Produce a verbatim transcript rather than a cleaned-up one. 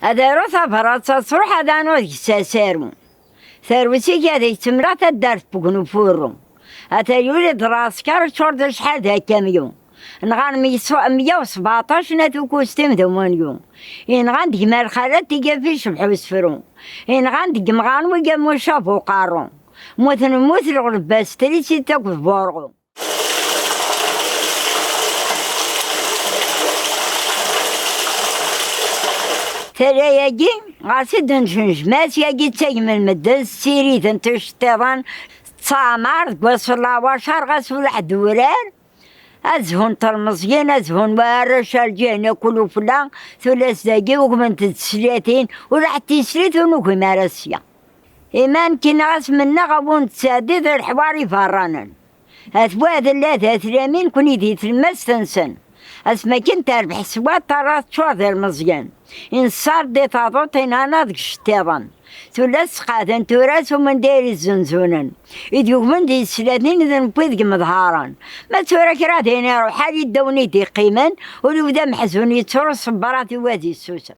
Ad aru tabrat ad truḥ ad anu deg-s asaru. Tarwet-ik ad yettemleɣ taddart n wegnu furru. Ata yuli-d lɛesker ččur d acḥal d akamyu. Nɣan meyya u sbeɛṭac n at ukustim d umunyu. Inɣan deg Malxalat tigafi cebḥ usefru. Inɣan deg Imɣan wiga mucav uqerru. Mmuten mmut lɣelba s trisiti akked burɣu. Tala-agi ɣas i d-njenjem ass-agi ttagmen medden ssirident iceṭṭiḍen, tettɛamar deg wass n lawacar ɣas ulaḥ d urar. Ad zhun telmeẓyin, ad zhun warrac ar lǧihin akk ufella, tullas dagi ugment-d teslatin, ulaḥ d tislit ur nugim ara sya. Iman kinaɣ-as mennaɣ a wun tettɛeddiḍ leḥwar iberranen. At wadella d at lamin kuni di tlemmast-nsen. Asmi akken terbeḥ s waṭṭar-a teččur d ilmeẓyen. Inṣar di taḍuṭ inana deg iceṭṭiḍen. Tullas sqaden tura s umendil izzenzunen. I d-yugmen di teslatin d newwi deg imedharen. Ma tura kra din iruḥ ar iddawen i d-iqqimen, ul-iw d ameḥzun yettru ṣebbrat i wad issusem.